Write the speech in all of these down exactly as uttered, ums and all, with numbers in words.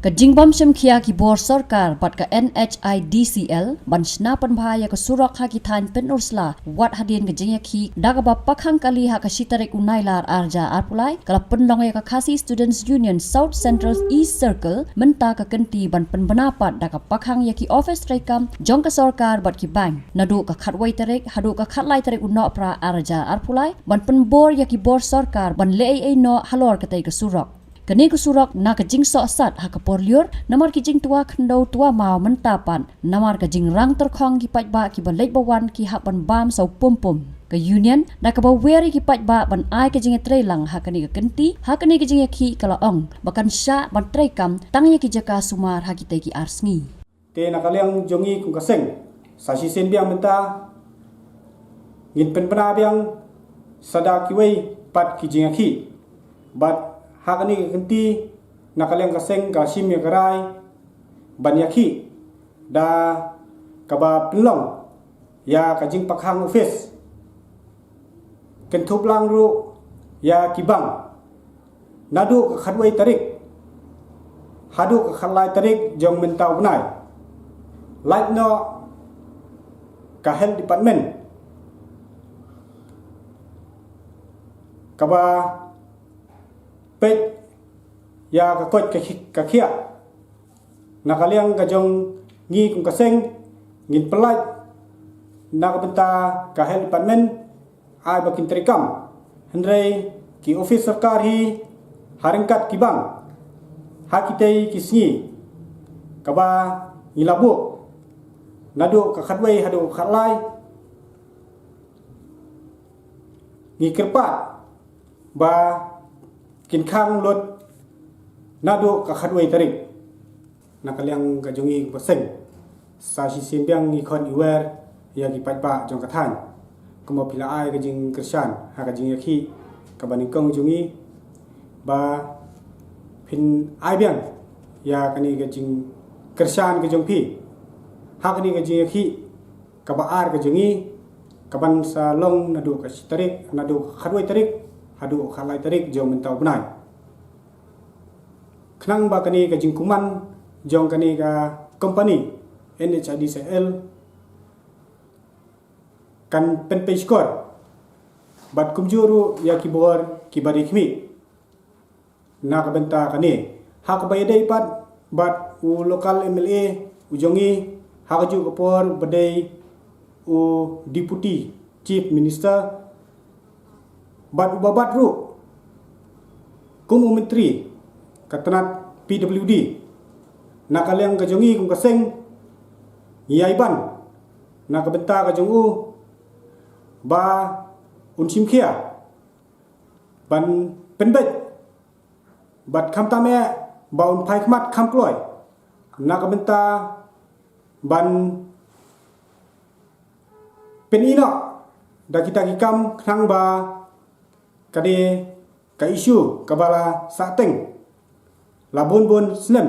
Ka jingbym shim khia ki bor sorkar bad ka N H I D C L ban shna pynbha ïa ka surok ha ki thaiñ Pynursla wat hadien ka jingïakhih da kaba pakhang kali ha ka shi tarik u Nailar arhajar arphew lai ka la pynlong ïa ka Khasi Students Union South Central East Circle mynta ka kynti ban pynbna pat da ka pakhang ïa ki office treikam jong ka sorkar bad ki bank. Naduh ka khatwei tarik haduh ka khatlai tarik u Nohprah arhajar arphew lai ban pynbor ïa ki bor sorkar ban leh ei ei noh halor katei ka surok. Kane ka surok na ka jingsoh sat ha ka por lyiur namar ki jingtwa khyndew twa maw mynta pat namar ka jingrang tyrkhong ki paidbah kiba leit ba wan ki hap ban bam saw pum pum. Ka Union da kaba wer ïa ki paidbah ban ai ka jingïatreilang ha kane ka kynti ha kane ka jingïakhih ka la ong ba kan shah ban treikam tang ïa ki jaka sumar ha kitei ki ar sngi. Te na ka liang jong ngi kum ka seng, sa shisien biang mynta ngin pynbna biang sa da kiwei pat ki jingïakhih. Bad ha kane ka kynti na ka liang ka seng ka la shim ïa ka rai ban ïakhih da kaba pynlong ïa ka jingpakhang office, kynthup lang ruh ïa ki bank. Naduh ka khatwei tarik haduh ka khatlai tarik jong mynta u bnai, lait noh ka Health Department kaba peit ïa ka koit ka khi-, ka khiah. Na ka liang ka jong ngi kum ka seng ngin pynlait na ka bynta ka Health Department ai ba kin treikam. Hynrei ki office sorkar hi ha ryngkat ki bank ha kitei ki sngi kaba ngi la buh naduh ka khatwei haduh ka khatlai ngi kyrpad ba kin khang lut naduh ka khatwei tarik. Na ka liang ka jong ngi ba seng, sa shisien biang ngi khot ngi wer ïa ki paidbah jong ka thaiñ, kumba phi la ai ka jingkyrshan ha ka jingïakhih kaba nyngkong jong ngi, ba phin ai biang ïa kane ka jingkyrshan ka jong phi ha kane ka jingïakhih kaba ar ka jong ngi, kaban sa long naduh ka shi tarik, naduh ka khatwei tarik haduh ka khatlai tarik jong mynta u bnai. Khnang ba kane ka jingkuman jong kane ka company N H I D C L kan pynpei shkor bad kumjuh ruh ïa ki bor kiba dei khmih na ka bynta kane. Ha kaba ïadei pat bad u local M L A u jong ngi, ha kajuh ka por ba dei u Deputy Chief Minister bad uba bat ruh kum u Myntri ka tnat P W D. Na ka liang ka jong ngi kum ka seng ngi ïai ban na ka bynta ka jong u ba un shim khia ban pynbeit bad khamtam eh ba un phai khmat kham kloi na ka bynta ban pynïoh da kita ki kam khnang ba ka dei ka issue kaba la sah teng la bun bun snem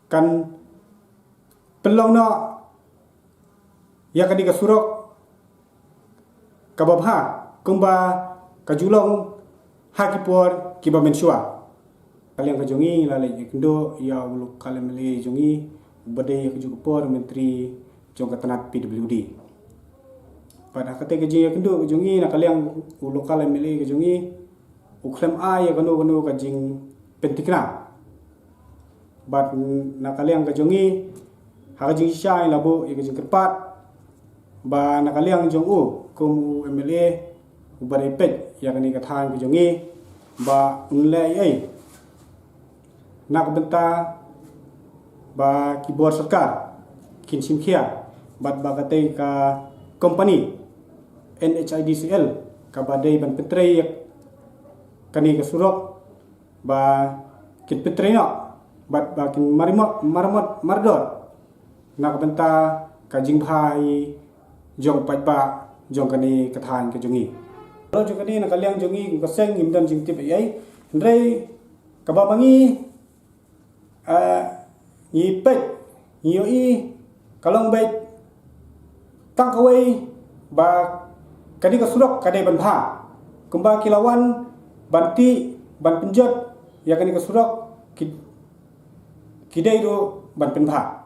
kan pynlong noh ïa ka dei ka surok kaba bha kumba ka ju long ha ki por kiba mynshuwa. Ka liang ka jong ngi la leit ïakynduh ïa u local M L A jong ngi uba dei ha kajuh ka por Myntri jong ka tnat P W D. Bad ha katei ka jingïakynduh ka jong ngi na ka liang u local M L A ka jong ngi u khlem ai ïa kano kano ka jingpyntikna. Bad na ka liang ka jong ngi ha ka jingshisha ngi la buh ïa ka jingkyrpad ba na ka liang jong u kum u M L A uba dei peit ïa kane ka thaiñ ka jong ngi ba un leh ei ei na ka bynta ba ki bor sorkar kin shim khia bad ba katei ka company N H I D C L kaba dei ban pyntrei ïa kane ka surok ba kin pyntrei noh bad ba kin marimot maramot mardor na ka bynta ka jingbha jong paidbah jong kane ka thaiñ ka jong ngi. Jong kane na ka liang jong ngi kum ka seng ngim don jingtip ei ei. Hynrei kaba ma ngi, eh, ngi peit, ngi ïohi ka long beit tang kawei ba kane ka surok ka dei ban bha. Kumba ki la wan ban tih ban pynjot ïa kane ka surok ki ki dei ruh ban pynbha.